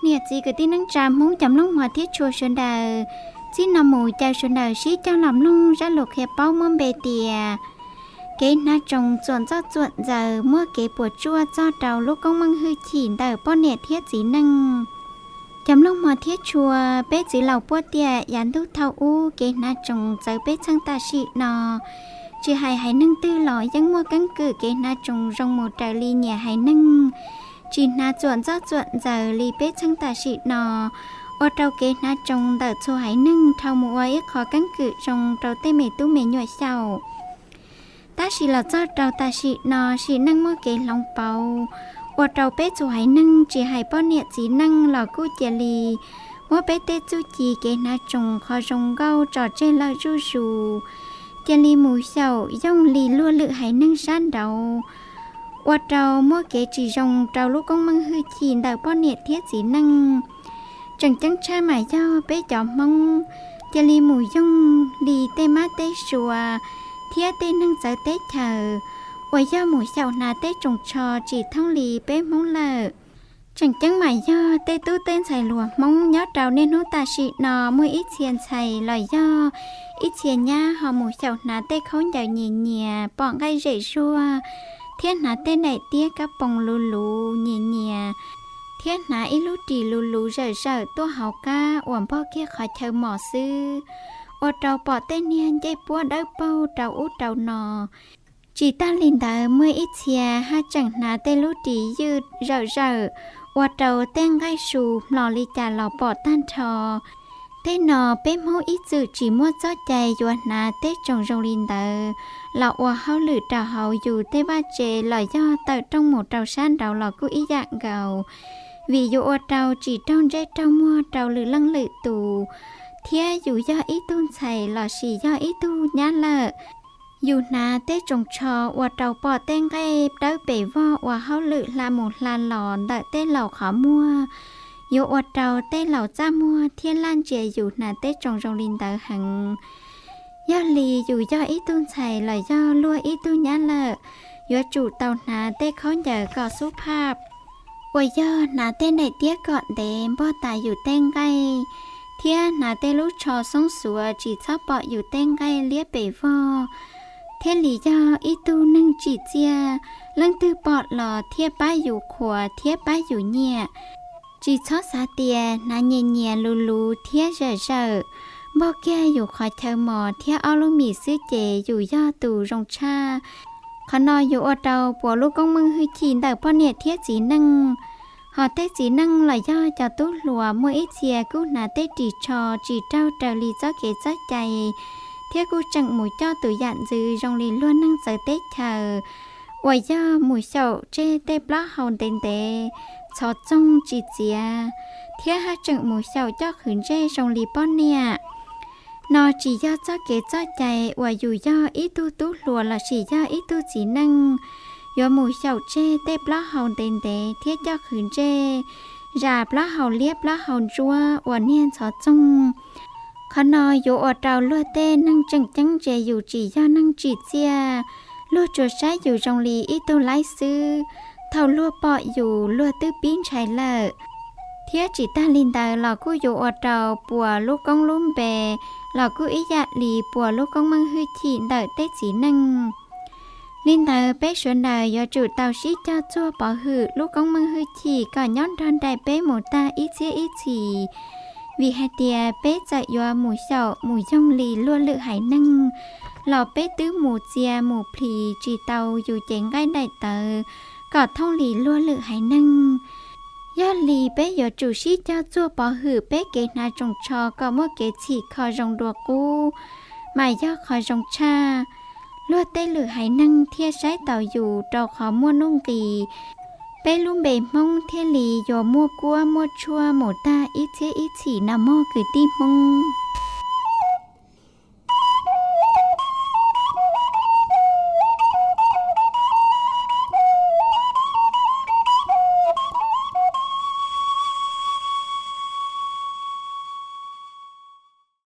Niam txiv kwv tij neej tsa Hmoob cov mloog hmov thiab tshua sawv daws, txij no mus caw sawv daws sib cog los mloog zaj lus qhia paub muab npe tias kev hnav tsoos txuam ntxoj txuam ntxaws muab kev puas tsuaj txog rau lub koob meej hwj chim ntawm poj niam thiab txiv neej. Cov mloog hmov thiab tshua, peb txwv laus puab tiam yav ntuj thaum ub kev hnav tsoos txawv peb txheej tam sim no. Tsis hais haiv neeg twg los yeej muaj keeb kwm kev hnav tsoos zoo mus raws li nyias haiv neeg, tsis hnav txuam ntxoj txuam ntxaws li peb txheej tam sim no, ua rau kev hnav tsoos ntawm txhua haiv neeg dhau mus ua ib qho keeb kwm zoo rau tej me tub me nyuam xyaum. Tab sis los txog rau tam sim no sim neej muaj kev hloov pauv, ua rau peb txhua haiv neeg tsis hais poj niam txiv neej los kuj cia li muab peb tej txuj ci kev hnav tsoos qhov zoo nkauj tso tseg lawm zuj zus, cia li mus xyaum yooj li luag lwm haiv neeg sab nraud, ua rau muaj kev tsis zoo rau lub koob meej hwj chim ntawm poj niam thiab txiv neej. Tseem ceeb tshaj mas yog peb cov Hmoob cia li mus yooj li tej mab tej suav thiab tej neeg txawv teb chaws uas yog mus xyaum hnav tej tsoos tsho tsis thooj li peb Hmoob lawm. Tseem ceeb mas yog tej tub tej ntxhais hluas Hmoob nyob rau niaj hnub tam sim no muaj ib txhia ntxhais los yog ib txhia nyab ho mus xyaum hnav tej khaub ncaws nyias nyias pom nqaij zem zuag, thiab hnav tej daim tiab kab poos luv luv nyias nyias, thiab hnav ib lub ris luv luv zawm zawm tuaj hauv qab uas npog kiag qhov chaw mos xwb, ua rau pom tej niag ncej puab dawb paug rau ub rau no. Tsis tag li ntawd muaj ib txhia haj tseem hnav tej lub ris ywj zawm zawm, ua rau tej nqaij su hmlos li cas los pom tag nrho. Tej no peb Hmoob ib txwm tsis muaj txoj cai yuav hnav tej tsoos zoo li ntawd los ua hauj lwm rau hauv yus tej vaj tse los yog tawm rooj mus rau sab nraud los kuj ib yam nkaus, vim yuav ua rau tsis raug ntsej raug muag rau lwm leej lwm tus, thiab yus yog ib tug ntxhais lossis yog ib tug nyab lawm, yus hnav tej tsoos tsho ua rau pom tej nqaij dawb pes vog ua hauj lwm hla mus hla los ntawm tej laus qhov muag, yuav ua rau tej laus txaj muag thiab laj ntsia yus hnav tej tsoos zoo li ntawd heev. Yog li yus yog ib tug ntxhais los yog luag ib tug nyab lawm, yuav tsum tau hnav tej khaub ncaws kom xub phaj, uas yog hnav tej daim tiab kom ntev npog tas yus tej nqaij, thiab hnav tej lub tsho xoob xuav tsis txhob pom yus tej nqaij liab pes vog, thiaj li yog ib tug neeg tsim txiaj, leej twg pom los thiaj pab yus qhuas thiab pab yus nyiam. Tsis txhob xav tias hnav nyias nyias luv luv thiab zawm zawm, npog kiag yus qhov chaw mos thiab ob lub mis xwb ces yus yog tus zoo tshaj. Qhov no yuav ua rau puas lub koob meej hwj chim ntawm poj niam thiab txiv neej. Ho tej txiv neej los yog cov tub hluas muaj ib txhia kuj hnav tej ris tsho tsis raug raws li txoj kev txoj cai, thiab kuj tseem mus coj tus yam ntxwv zoo li luag neeg txawv teb chaws, uas yog mus xyaum tseg tej plaub hau ntev ntev, txhov txoog tsis txiav, thiab haj tseem mus xyaum coj qhwv ntsej zoo li poj niam. No tsis yog txoj kev txoj cai uas yus yog ib tug tub hluas lossis yog ib tug txiv neej, yuav mus xyaum tseg tej plaub hau ntev ntev thiab coj qhwv ntsej, zam plaub hau liab plaub hau ntsuab ua niag ntxhov txoog. Qhov no yuav ua rau luag tej neeg tseem ceeb ntsia yus tsis yog neeg tsim txiaj, luag tsuas saib yus zoo li ib tug laib xwb, thaum luag pom yus luag twb pib ntshai lawm. Thiab tsis tag li ntawd los kuj yuav ua rau puas lub koob lub npe, los kuj ib yam li puas lub koob meej hwj chim ntawm tej txiv neej. Li ntawd peb sawv daws yuav tsum tau sib cog txuag pov hwm lub koob meej hwj chim kom nyob nrog nraim peb mus tag ib txhiab ib txhis. Vim hais tias peb txawm yuav mus xyaum mus yoog li luag lwm haiv neeg, los peb twb mus txia mus plhis tsis tau yus cev nqaij daim tawv kom thooj li luag lwm haiv neeg. Yog li peb yuav tsum sib cog txuag pov hwm peb kev hnav tsoos tsho kom muaj kev txhim kho zoo dua qub, mas yog qhov zoo tshaj. Luag tej lwm haiv neeg thiaj saib taus yus rau qhov muaj nuj nqis, peb lub npe Hmoob thiaj li yuav muaj kuab muaj tshuaj mus tag ib txhiab ib txhis no mog kwv tij Hmoob.